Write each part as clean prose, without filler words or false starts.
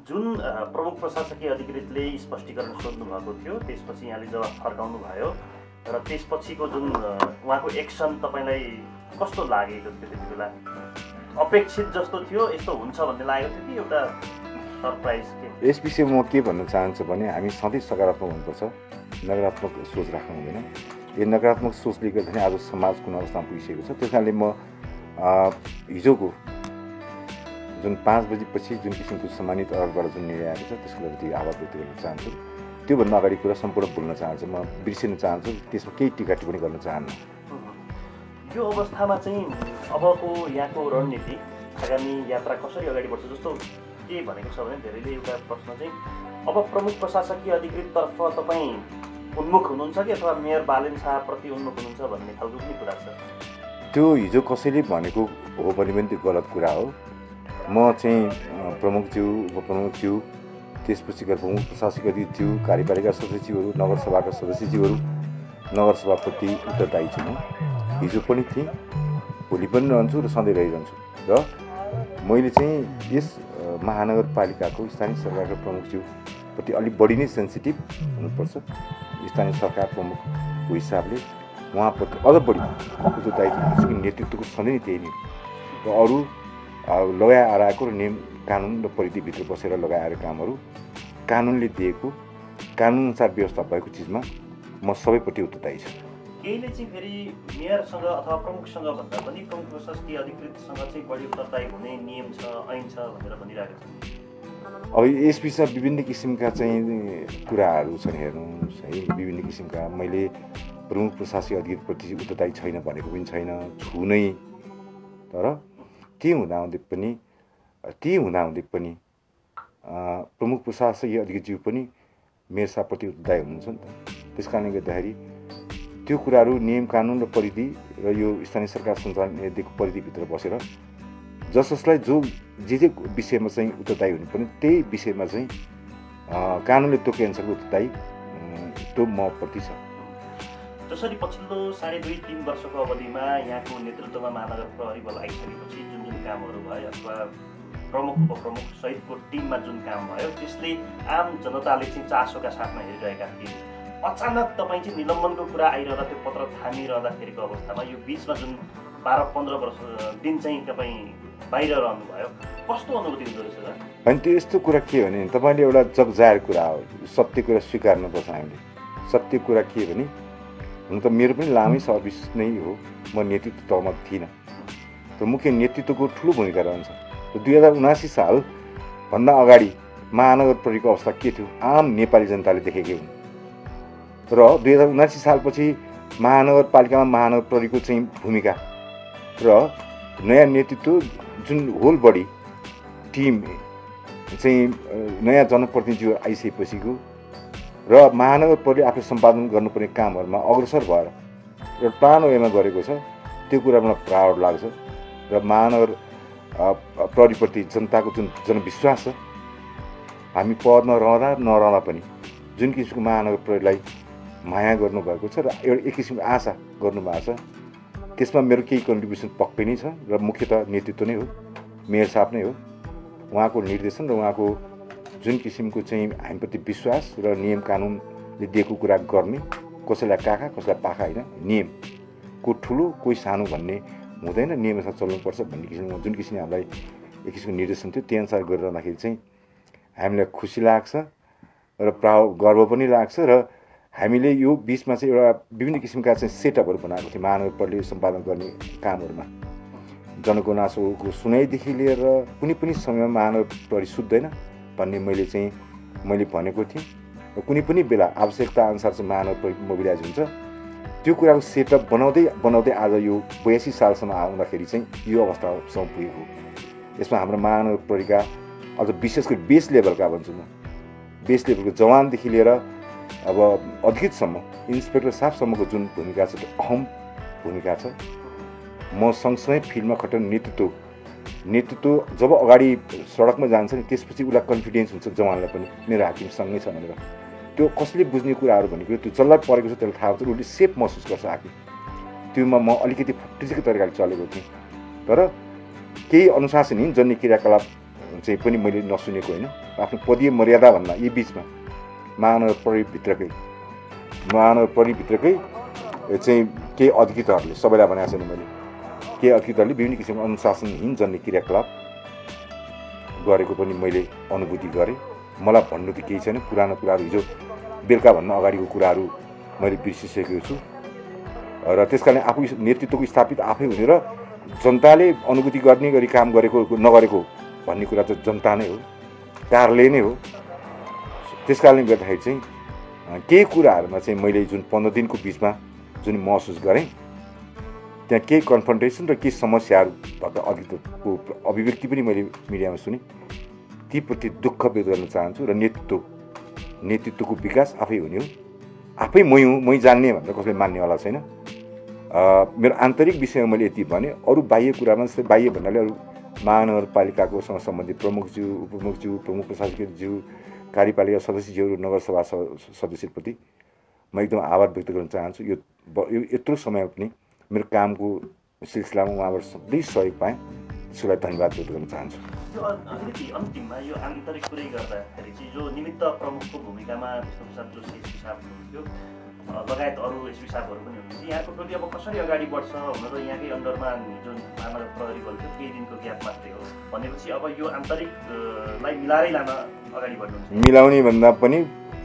जुन प्रमुख प्रशासकीय अधिकृतले स्पष्टीकरण सोध्नु भएको थियो त्यसपछि यहाँले जवाफ फर्काउनु भयो र त्यसपछिको जुन उहाँको एक्सन तपाईलाई कस्तो लागेको थियो त्यति बेला? अपेक्षित जस्तो थियो, यस्तो हुन्छ भन्ने लागेको थियो कि एउटा सरप्राइज के? यस विषयमा म के भन्न चाहन्छु भने हामी सधैँ सकारात्मक हुनुपर्छ, नकारात्मक सोच राख्नु हुँदैन। यो नकारात्मक सोचले गर्दाखेरि आज समाज कुन अवस्थामा पुगिसकेको छ। त्यस कारणले म हिजोको जुन 5 बजेपछि जुन किसिमको सम्मानित अदालतबाट जुन निर्णय आएको छ त्यसको लागि आभार व्यक्त गर्न चाहन्छु। त्योभन्दा अगाडि कुरा सम्पूर्ण भुल्न चाहन्छु, म बिर्सिन चाहन्छु, त्यसमा केही टिका टिप्पणी गर्न चाहन्न। यो अवस्थामा चाहिँ अबको यहाँको रणनीति, आगामी यात्रा कसरी अगाडि बढ्छ जस्तो के भनेको छ भने धेरैले एउटा प्रश्न चाहिँ अब प्रमुख प्रशासकीय अधिकृततर्फ तपाईँ उन्मुख हुनुहुन्छ कि अथवा मेयर बालेन शाहप्रति उन्मुख हुनुहुन्छ भन्ने खालको पनि कुरा छ। त्यो हिजो कसैले भनेको हो भने पनि त्यो गलत कुरा हो। म चाहिँ प्रमुखज्यू, उपप्रमुखज्यू, त्यसपछि गएर प्रमुख प्रशासकीय अधिकृतज्यू, कार्यपालिका सदस्यज्यूहरू, नगरसभाका सदस्यज्यूहरू, नगरसभाप्रति उत्तरदायी छु। म हिजो पनि थिएँ, भोलि पनि रहन्छु र सधैँ रहिरहन्छु। र मैले चाहिँ यस महानगरपालिकाको स्थानीय सरकारका प्रमुखज्यूप्रति अलिक बढी नै सेन्सिटिभ हुनुपर्छ। स्थानीय सरकार प्रमुखको हिसाबले उहाँप्रति अझ बढी उत्तरदायित्व हुन्छ कि नेतृत्वको सधैँ नै त्यही नै र अरू लगाएर आएको र नियम कानुन र परिधिभित्र बसेर लगाएर कामहरू कानुनले दिएको कानुनअनुसार व्यवस्था भएको चिजमा म सबैपट्टि उत्तरदायी छु। केहीले चाहिँ फेरि मेयरसँग अथवा प्रमुखसँग भन्दा पनि प्रमुख प्रशासकीय अधिकृतसँग चाहिँ बढी उत्तरदायी हुने नियम छ, ऐन छ भनेर भनिरहेको छ। अब यस विषयमा विभिन्न किसिमका चाहिँ कुराहरू छन्। हेर्नुहोस् है, विभिन्न किसिमका मैले प्रमुख प्रशासकीय अधिकृतप्रति उत्तरदायी छैन भनेको पनि छैन, छु नै। तर के हुँदाहुँदै पनि प्रमुख प्रशासकीय अधिकृतज्यू पनि मेयर साहबप्रति उत्तरदायी हुनुहुन्छ नि त। त्यस कारणले गर्दाखेरि त्यो कुराहरू नियम कानुन र परिधि र यो स्थानीय सरकार सञ्चालन निधिको परिधिभित्र बसेर जसलाई जे विषयमा चाहिँ उत्तरदायी हुनुपर्ने त्यही विषयमा चाहिँ कानुनले तोकेअनुसारको उत्तरदायी त्यो म प्रति छ। जसरी पछिल्लो 2.5-3 वर्षको अवधिमा यहाँको नेतृत्वमा महानगर प्रहरी बल आइसकेपछि जुन जुन कामहरू भयो अथवा प्रमुख उपप्रमुख सहितको टिममा जुन काम भयो त्यसले आम जनताले चाहिँ चासोका साथमा हेरिरहेका थिए। अचानक तपाईँ चाहिँ निलम्बनको कुरा आइरहँदा त्यो पत्र थामिरहँदाखेरिको अवस्थामा यो बिचमा जुन 12-15 दिन चाहिँ तपाईँ बाहिर रहनुभयो, कस्तो अनुभूति हुँदो रहेछ त? अनि त्यो यस्तो कुरा के भने तपाईँले एउटा जगजाहेर कुरा हो, सत्य कुरा स्वीकार्नुपर्छ हामीले। सत्य कुरा के भने हुन त मेरो पनि लामै सर्भिस नै हो, म नेतृत्व तहमा थिइनँ। त मुख्य नेतृत्वको ठुलो भूमिका रहन्छ। 2079 सालभन्दा अगाडि महानगर प्रहरीको अवस्था के थियो आम नेपाली जनताले देखेकै हुन् र 2079 सालपछि महानगरपालिकामा महानगर प्रहरीको चाहिँ भूमिका र नयाँ नेतृत्व जुन होल बडी टिम चाहिँ नयाँ जनप्रतिनिधिहरू आइसकेपछिको र महानगर प्रहरी आफूले सम्पादन गर्नुपर्ने कामहरूमा अग्रसर भएर र प्लान वेमा गरेको छ, त्यो कुरा मलाई प्राउड लाग्छ। र महानगर प्रहरीप्रति जनताको जुन जनविश्वास छ, हामी पदमा रहँदा नरहँदा पनि जुन किसिमको महानगर प्रहरीलाई माया गर्नुभएको छ र एउटा एक किसिमको आशा गर्नुभएको छ, त्यसमा मेरो केही कन्ट्रिब्युसन पक्कै नै छ र मुख्यतः नेतृत्व नै हो, मेयर साहब नै हो। उहाँको निर्देशन र उहाँको जुन किसिमको चाहिँ हामीप्रति विश्वास र नियम कानुनले दिएको कुरा गर्ने, कसैलाई काखा कसैलाई पाखा होइन, नियमको ठुलो कोही सानो भन्ने हुँदैन, नियमअनुसार चल्नुपर्छ भन्ने किसिमको जुन किसिमले हामीलाई एक किसिमको निर्देशन थियो त्यही अनुसार गरिरहँदाखेरि चाहिँ हामीलाई खुसी लाग्छ र गर्व पनि लाग्छ। र हामीले यो बिचमा चाहिँ एउटा विभिन्न किसिमका चाहिँ सेटअपहरू बनाएको थियो महानगर प्रहरीले सम्पादन गर्ने कामहरूमा। जनगुनासोको सुनाइदेखि लिएर कुनै पनि समयमा महानगर प्रहरी सुत्दैन भन्ने मैले भनेको थिएँ र कुनै पनि बेला आवश्यकता अनुसार चाहिँ महानगर प्रहरी मोबिलाइज हुन्छ। त्यो कुराको सेटअप बनाउँदै आज यो 82 सालसम्म आउँदाखेरि चाहिँ यो अवस्थासम्म पुगेको। यसमा हाम्रो महानगर प्रहरीका अझ विशेष गरी बेस लेभलका भन्छु म, बेस लेभलको जवानदेखि लिएर अब अधिकृतसम्म इन्सपेक्टर साहबसम्मको जुन भूमिका छ त्यो अहम भूमिका छ। म सँगसँगै फिल्डमा खटाउने नेतृत्व जब अगाडि सडकमा जान्छ नि त्यसपछि उसलाई कन्फिडेन्स हुन्छ जवानलाई पनि मेरो हाकिम सँगै छ भनेर। त्यो कसले बुझ्ने कुराहरू भनेको त्यो जसलाई परेको छ त्यसलाई थाहा हुन्छ, उसले सेफ महसुस गर्छ हाकिम। त्योमा म अलिकति फुट्टिएको तरिकाले चलेको थिएँ। तर केही अनुशासनहीन जन्य क्रियाकलाप चाहिँ पनि मैले नसुनेको होइन। आफ्नो पदीय मर्यादाभन्दा यी बिचमा महानगर प्रहरीभित्रकै चाहिँ केही अधिकृतहरूले सबैलाई भनेको छैन मैले, केही अधिकृतहरूले विभिन्न किसिमको अनुशासनहीन जन्ने क्रियाकलाप गरेको पनि मैले अनुभूति गरेँ। मलाई भन्नु त केही छैन, पुरानो कुराहरू हिजो बेलुकाभन्दा अगाडिको कुराहरू मैले बिर्सिसकेको छु र त्यस कारण आफू नेतृत्वको स्थापित आफै हुने र जनताले अनुभूति गर्ने गरी काम गरेको नगरेको भन्ने कुरा त जनता नै हो, कार्यालय नै हो। त्यस कारणले गर्दाखेरि चाहिँ केही कुराहरूमा चाहिँ मैले जुन 15 दिनको बिचमा जुन महसुस गरेँ त्यहाँ केही कन्फ्रन्टेसन र केही समस्याहरू भएको अधिकृतको अभिव्यक्ति पनि मैले मिडियामा सुने। तीप्रति दुःख व्यक्त गर्न चाहन्छु र नेतृत्वको विकास आफै हुने हो, आफै मै जान्ने भनेर कसैले मान्नेवाला छैन। मेरो आन्तरिक विषयमा मैले यति भने, अरू बाह्य कुरामा जस्तै बाह्य भन्नाले अरू महानगरपालिकाकोसँग सम्बन्धित प्रमुखज्यू, उपप्रमुखज्यू, प्रमुख प्रशासकज्यू, कार्यपालिका सदस्यज्यूहरू, नगरसभा सदस्यप्रति म एकदम आभार व्यक्त गर्न चाहन्छु। यो यत्रो समयमा पनि मेरो कामको सिलसिलामा उहाँबाट सधैँ सहयोग पाएँ, त्यसलाई धन्यवाद व्यक्त गर्न चाहन्छु। यो अलिकति अन्तिममा यो आन्तरिक कुरै गर्दाखेरि चाहिँ जो निमित्त प्रमुखको भूमिकामा विष्णुप्रसाद जोशी एसपी साहब हुनुहुन्थ्यो, लगायत अरू एसपी साहबहरू पनि हुनुहुन्छ, यहाँको टोली अब कसरी अगाडि बढ्छ? हुन त यहाँकै अन्डरमा जुन महानगर प्रहरी बल थियो केही दिनको ग्याप मात्रै हो भनेपछि अब यो आन्तरिकलाई मिलाएरै लान अगाडि बढ्नुहुन्छ? मिलाउने भन्दा पनि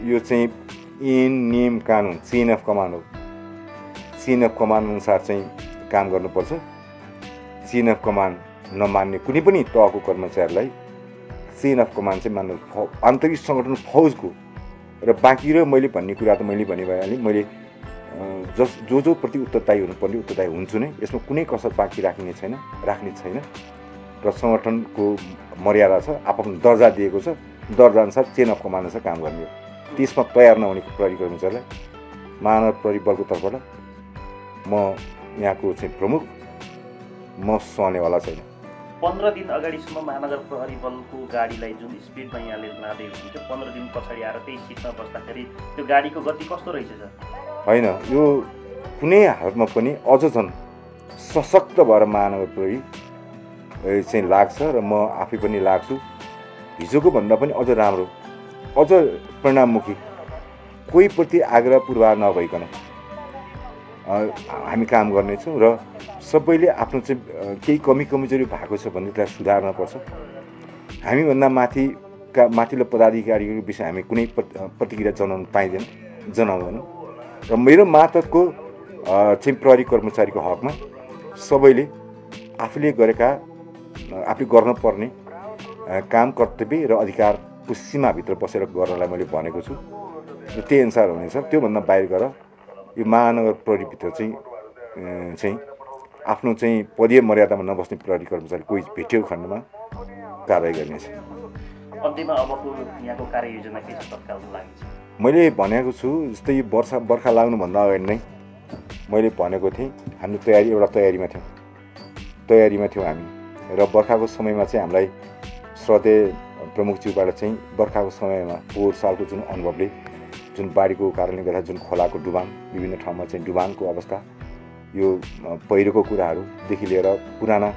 यो चाहिँ ऐन नियम कानुन चेन अफ कमान्ड हो। चेन अफ कमान्ड अनुसार चाहिँ काम गर्नुपर्छ। चेन अफ कमान्ड नमान्ने कुनै पनि तहको कर्मचारीलाई चेन अफ कमान्ड चाहिँ मान्नु आन्तरिक सङ्गठन फौजको र बाँकी र मैले भन्ने कुरा त मैले भने भइहालेँ। मैले जो प्रति उत्तरदायी हुनुपर्ने उत्तरदायी हुन्छु नै, यसमा कुनै कसर बाँकी राख्ने छैन र सङ्गठनको मर्यादा छ, आफ्नो दर्जा दिएको छ, दर्जाअनुसार चेन अफ कमान्ड अनुसार काम गर्ने हो। त्यसमा तयार नहुने प्रहरी कर्मचारीलाई महानगर प्रहरी बलको तर्फबाट म यहाँको चाहिँ प्रमुख म सहनेवाला छैन। 15 दिन अगाडिसम्म महानगर प्रहरी बलको गाडीलाई जुन स्पिडमा यहाँले लाँदै हुनुहुन्थ्यो, 15 दिन पछाडि आएर त्यही सिटमा बस्दाखेरि त्यो गाडीको गति कस्तो रहेछ सर? होइन, यो कुनै हालतमा पनि अझ झन् सशक्त भएर महानगर प्रहरी चाहिँ लाग्छ र म आफै पनि लाग्छु। हिजोको भन्दा पनि अझ राम्रो, अझ परिणाममुखी, कोहीप्रति आग्रह पूर्वाग्रह नभइकन हामी काम गर्नेछौँ र सबैले आफ्नो चाहिँ केही कमजोरी भएको छ भने त्यसलाई सुधार्न पर्छ। हामीभन्दा माथिल्लो पदाधिकारीको विषय हामी कुनै प्रतिक्रिया जनाउँदैनौँ र मेरो मातहतको चाहिँ प्रहरी कर्मचारीको हकमा सबैले आफूले गर्नुपर्ने काम, कर्तव्य र अधिकारको सीमाभित्र बसेर गर्नलाई मैले भनेको छु र त्यही अनुसार हुनेछ। त्योभन्दा बाहिर गएर यो महानगर प्रहरीभित्र चाहिँ आफ्नो चाहिँ पदीय मर्यादामा नबस्ने प्रहरी कर्मचारी कोही भेट्यो खण्डमा कारवाही गर्नेछ। अन्त्यमा अबको यहाँको कार्ययोजना के छ तत्कालको लागि? मैले भनेको छु जस्तै यो बर्खा लाग्नुभन्दा अगाडि नै मैले भनेको थिएँ हामी तयारीमा थियौँ हामी र बर्खाको समयमा चाहिँ हामीलाई श्रद्धेय प्रमुखज्यूबाट चाहिँ बर्खाको समयमा पोहोर सालको जुन अनुभवले जुन बाढीको कारणले गर्दा जुन खोलाको डुबान, विभिन्न ठाउँमा चाहिँ डुबानको अवस्था, यो पहिरोको कुराहरूदेखि लिएर पुराना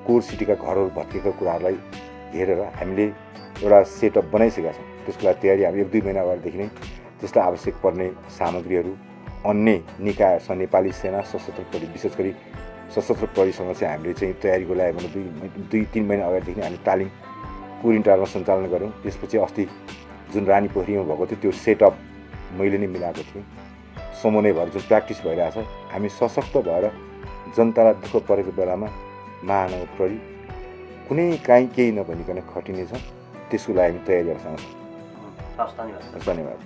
कोर सिटीका घरहरू भत्केका कुराहरूलाई हेरेर हामीले एउटा सेटअप बनाइसकेका छौँ। त्यसको लागि तयारी हामी 1-2 महिना अगाडिदेखि नै त्यसलाई आवश्यक पर्ने सामग्रीहरू अन्य निकाय छ, नेपाली सेना, सशस्त्र प्रहरी, विशेष गरी सशस्त्र प्रहरीसँग चाहिँ हामीले चाहिँ तयारीको लागि 2-3 महिना अगाडिदेखि हामी तालिम कुरिन्टारमा सञ्चालन गऱ्यौँ। त्यसपछि अस्ति जुन रानी पोखरीमा भएको थियो त्यो सेटअप मैले नै मिलाएको थिएँ। समन्वय भएर जुन प्र्याक्टिस भइरहेछ, हामी सशक्त भएर जनतालाई दुःख परेको बेलामा महानगर प्रहरी कुनै केही नभनिकन खटिनेछ। त्यसको लागि हामी तयारी गर्न सक्छौँ। धन्यवाद।